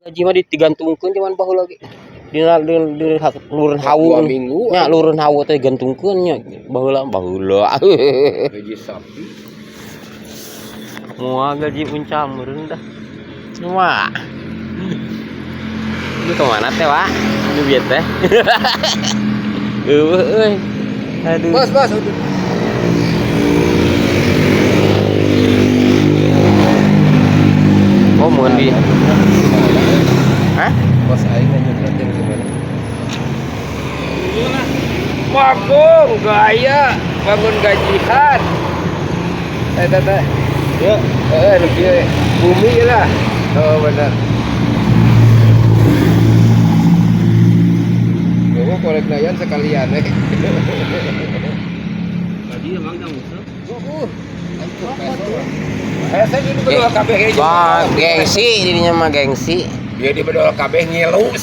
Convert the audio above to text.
Gaji mah digantungkeun zaman baheula ge. Dina di lureun hawu. 2 minggu. Nya lureun hawu teh gantungkeun nya baheula baheula. Gaji sapi. Moal gaji uncal meureun dah. Cuma. Ini kemana teh, Wak? Ini bieu teh. Eueuh euy. Aduh. Bos, bos, udah. Oh, mun di. Hah? Bos aing lanjut latihan gimana? Bagong gaya bangun gajihan. Eh, teh teh. Ya. Eh, nu kieu bumi lah. Oh, benar. Gua korek nayan sekalian eh. Tadi emang jam musuh. Eh, saya di bedol kabeh. Wah, gengsi dirinya mah gengsi. Dia di bedol kabeh ngilu.